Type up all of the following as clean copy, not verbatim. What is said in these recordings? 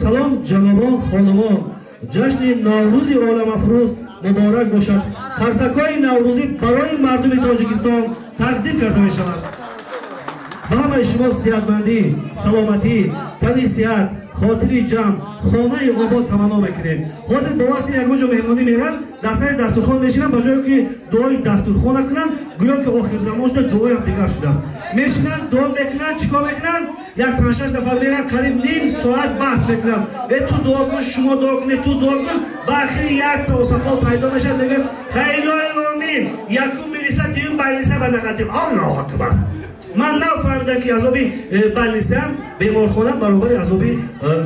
Салом ҷанобон, хонумон, ҷашни Наврӯзи оламафрӯз муборак бошад. Қарсакҳои наврӯзӣ барои мардуми Тоҷикистон тақдим карда мешавад. Ба ҳамаи шумо сиҳатмандӣ, саломатӣ, тани сиҳат, хотири ҷамъ, хонаи обод таманно мекунем. Ҳозир бовар кунед, ягон ҷо меҳмонӣ меранд, дар сари дастурхон мешинанд, ба ҷое ки дуои дастурхона кунанд, гӯё ки охирзамон шуда, дуоям дигар шудааст. Мешинанд, дуо мекунанд, чӣ кор мекунанд? Як панҷ-шаш нафар меранд, қариб ним соат баҳс мекунанд. Э, ту дуо кун, шумо дуо кунед, ту дуо кун. Ба охири якта осақол пайдо мешавад, мегӯяд: хайли омин, якум милиса, дуюм балиса ба нақатим. Аллоҳу акбар! Ман нафаҳмидам, ки азоби балисаам беморхона баробари азоби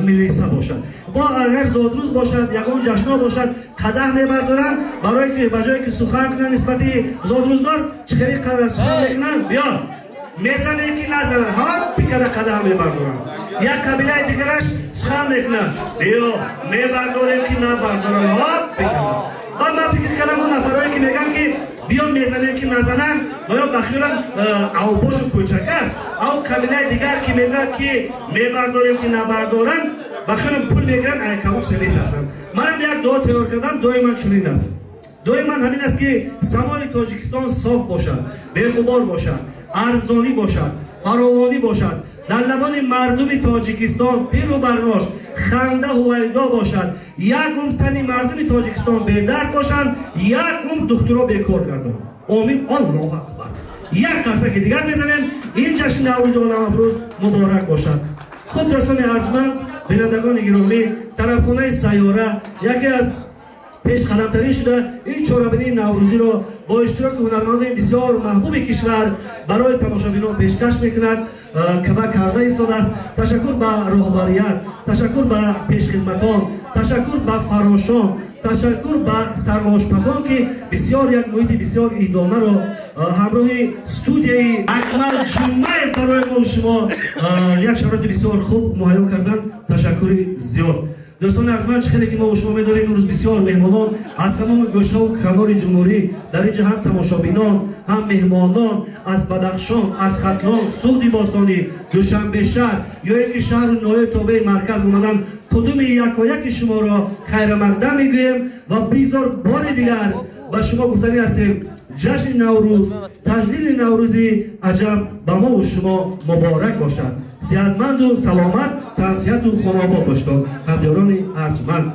милиса бошад. Бо агар зодрӯз бошад, ягон ҷашно бошад, қадаҳ мебардоранд, барое ки ба ҷое ки сухан кунанд нисбати зодрӯздор, чӣ хеле сухан мекунанд, биё мезанем ки назананд, ҳар пикада қадаҳ мебардоранд. Як қабилаи дигараш сухан мекунанд, биё мебардорем ки набардоранд, ҳар пикада. Баъд ман фикр кардам, он нафарое ки мегӯянд, ки биё мезанем ки назананд, ва ё ба хиёлам авбошу кӯчакар, ав қабилаи дигар ки мегӯяд, ки мебардорем ки набардоранд, ба хиёлам пул мегиранд, ай коррупсия метарсанд. Манам як дуо тайёр кардам. Дуои ман чунин аст. Дуои ман ҳамин аст, ки самои Тоҷикистон соф бошад, беғубор бошад, арзонӣ бошад, фаровонӣ бошад, дар лабони мардуми Тоҷикистон пиру барнош ханда ҳувайдо бошад, як умр тани мардуми Тоҷикистон бедард бошанд, як умр духтуро бекор гарданд. Омин, Аллоҳу акбар. Як қарсаки дигар мезанем. Ин ҷашни Наврӯзи оламафрӯз муборак бошад. Хуб, дӯстони арҷманд, бинандагони гиромӣ, тарафхонаи Сайёра яке аз пешқадамтарин шуда ин чорабинии наврӯзиро бо иштироки ҳунармандони бисёр маҳбуби кишвар барои тамошобинон пешкаш мекунад ва карда истодааст. Ташаккур ба роҳбарият, ташаккур ба пешхизматон, ташаккур ба фарошон, ташаккур ба сарошпазон, ки бисёр як муҳити бисёр идонаро ҳамроҳи студияи Акмал Ҷумаев барои мо шумо як шароити бисёр хуб муҳайё карданд. Ташаккури зиёд. Дӯстони арҷманд, чӣ хеле ки мо шумо медонем, имрӯз бисёр меҳмонон аз тамоми гӯшаву канори ҷумҳурӣ дар инҷа, ҳам тамошобинон, ҳам меҳмонон аз Бадахшон, аз Хатлон, Суғди бостонӣ, Душанбешаҳр ё ин ки шаҳру ноҳияи тобеи марказ омаданд. Қудуми якояки шуморо хайрамақдам мегӯем ва бигзор бори дигар ба шумо гуфтанӣ ҳастем: ҷашни Наврӯз, таҷлили Наврӯзи аҷам ба мову шумо муборак бошад. Сиҳатманду саломат, тансиҳату хонаобод бошед, ҳамдиёрони арҷманд.